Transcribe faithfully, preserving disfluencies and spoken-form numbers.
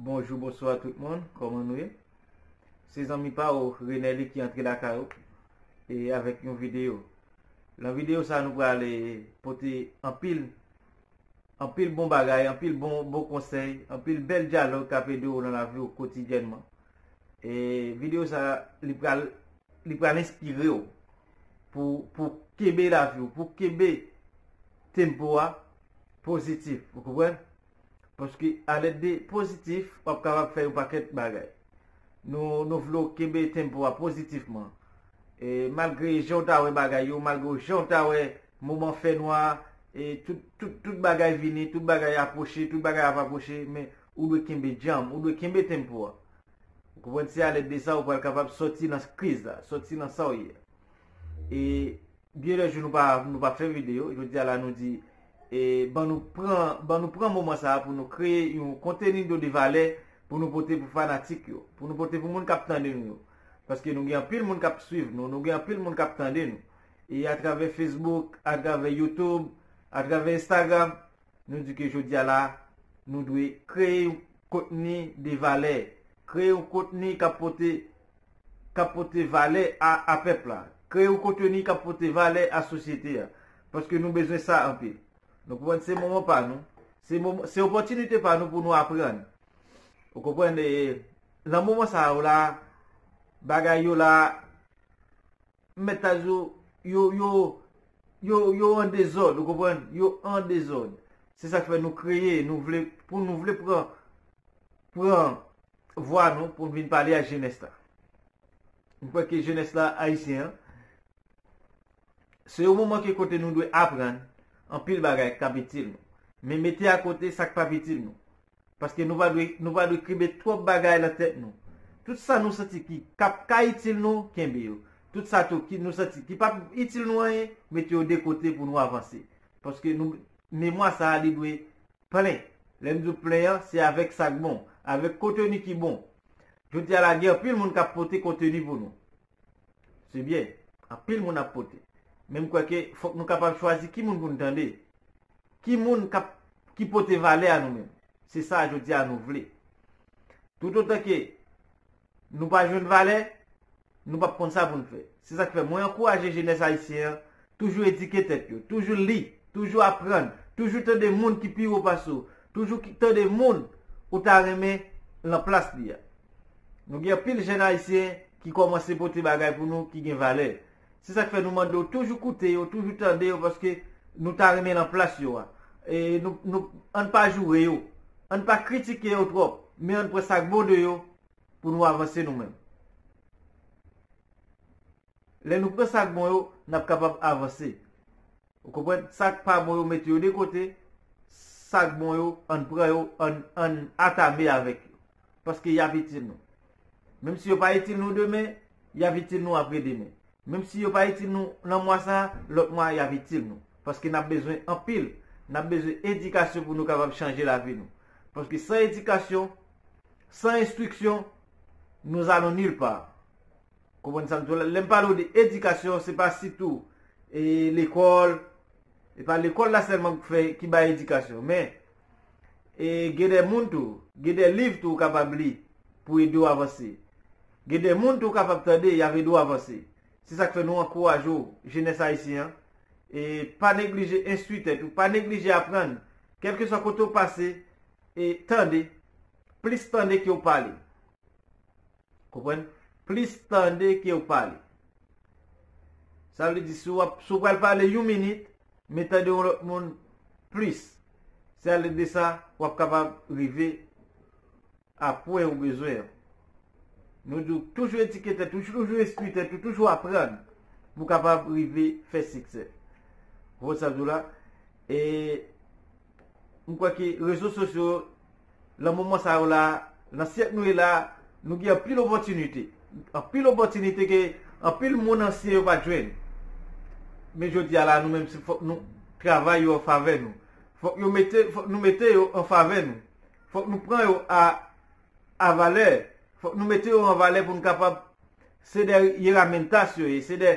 Bonjou, bonswa tout moun, kòman nou ye? Se zanmi pa ou, Renelly ki antre lakay ou e avèk yon videyo. Nan videyo sa nou pral pote anpil anpil bon bagay, anpil bon bon konsèy, anpil bèl dyalòg k ap ede w nan lavi w kotidyènman. E videyo sa li pral li pral enspire w pou pou kenbe lavi w, pou kenbe tempo a pozitif, ou konprann? Paske alèd de pozitif w ap kapab fè yon pakèt bagay. Nou nou vle w kenbe tempo a pozitifman. E malgre jan w ta wè bagay yo, malgre jan w ta wè moman fè nwa, e tout tout tout bagay vini, tout bagay apwoche, tout bagay ap apwoche, men ou dwe kenbe djanm, ou dwe kenbe tempo a. Ou konprann? Se alèd de sa ou pral kapab sòti nan kriz la, sòti nan sa w ye. E byen lè jou nou pa nou pa fè videyo, jodi a la nou di e ban nou pran ban nou pran moman sa a pou nou kreye yon kontenido de valè pou nou pote pou fanatik yo, pou nou pote pou moun k ap tande nou yo. Paske nou gen anpil moun k ap swiv nou, nou gen anpil moun k ap tande nou. E atravè Facebook, atravè YouTube, atravè Instagram, nou di ke jodi a la, nou dwe kreye yon kontni de valè, kreye yon kontni k ap pote k ap pote valè a a pèp la, kreye yon kontni k ap pote valè a sosyete a, paske nou bezwen sa anpil. Nou konprann se moman pa nou, se moman, se opòtinite pa nou pou nou aprann. Ou konprann? E nan moman sa yo la, bagay yo la, mèt a zo yo yo yo yo an dezòd, ou konprann? Yo an dezòd. Se sa k fè nou kreye, nou vle, pou nou vle pran pran vwa nou pou n vin pale ak jenès la. M kwè ke jenès la ayisyen an, se yon moman ke kote nou dwe aprann anpil bagay k ap itil nou, men mete akote sa k p ap itil nou. Paske nou pa dwe nou pa dwe kenbe twòp bagay nan tèt nou. Tout sa nou santi ki k ap ka itil nou, kenbe yo. Tout sa tou ki nou santi ki p ap itil nou anyen, mete yo de kote pou nou avanse. Paske nou memwa sa a li dwe plen. Lè m di w plen an, se avèk sa k bon, avèk konteni ki bon. Jodi a la gen anpil moun k ap pote konteni pou nou. Se byen, anpil moun ap pote. Men m kwè ke fòk nou kapab chwazi ki moun pou n tande. Ki moun k ap ki pote valè a nou menm. Se sa jodi a nou vle. Toutotan ke nou pa jwenn valè, nou p ap konn sa pou n fè. Se sa k fè mwen ankouraje jenès ayisyen an toujou edike tèt yo, toujou li, toujou aprann, toujou tande moun ki pi wo pase w, toujou ki- tande moun ou ta renmen lan plas li a. Nou gen anpil jèn ayisyen ki kòmanse pote bagay pou nou ki gen valè. Se sa k fè nou mande w toujou koute yo, toujou tande yo, paske nou ta renmen lan plas yo a. E nou, nou, ann pa joure yo, ann pa kritike yo twòp, men ann pran sa k bon de yo pou nou avanse nou menm. Lè nou pran sa k bon yo, n ap kapab avanse. Ou konprann? Sa k pa bon yo, mete yo de kote. Sa k bon yo, ann pran yo, ann, ann atame avèk yo. Paske y ap itil nou. Menm si yo pa itil nou demen, y ap itil nou apre demen. Menm si yo pa itil nou nan mwa sa a, lòt mwa a y ap itil nou. Paske n ap bezwen anpil, n ap bezwen edikasyon pou nou kapab chanje lavi nou. Paske san edikasyon, san enstriksyon, nous allons nulle part. Konprann sa m di w la? Lè m pale w de edikasyon, se pa sitou e lekòl, e pa lekòl la sèlman k fè, ki bay edikasyon, men e gen de moun tou, gen de liv tou ou kapab li pou ede w avanse. Gen de moun tou ou kapab tande, y ap ede w avanse. Se sa k fè nou ankouraje w, jenès ayisyen an, e pa neglije enstwi tèt ou, pa neglije aprann, kèlkeswa kote w pase, e tande, plis tande ke w pale. Konprann? Plis tande ke w pale. Sa vle di, si w ap, si w pral pale yon minit, men tande yon lòt moun plis. Se alèd de sa, w ap kapab rive a pwen ou bezwen an. Nou di w toujou edike tèt ou, toujou enstwi tèt ou, toujou aprann pou w kapab rive fè siksè. Ou konprann sa m di w la? E m kwè ke rezo sosyo, nan moman sa yo la, nan syèk nou ye la, nou gen anpil opòtinite. Anpil opòtinite ke anpil moun ansyen yo pa t jwenn. Men jodi a la, nou menm, se fòk nou travay yo an favè nou. Fòk yo mete, fòk nou mete yo an favè nou. Fòk nou pran yo a, a valè. Fòk nou mete yo an valè pou nou kapab, se de herramientas yo ye, se de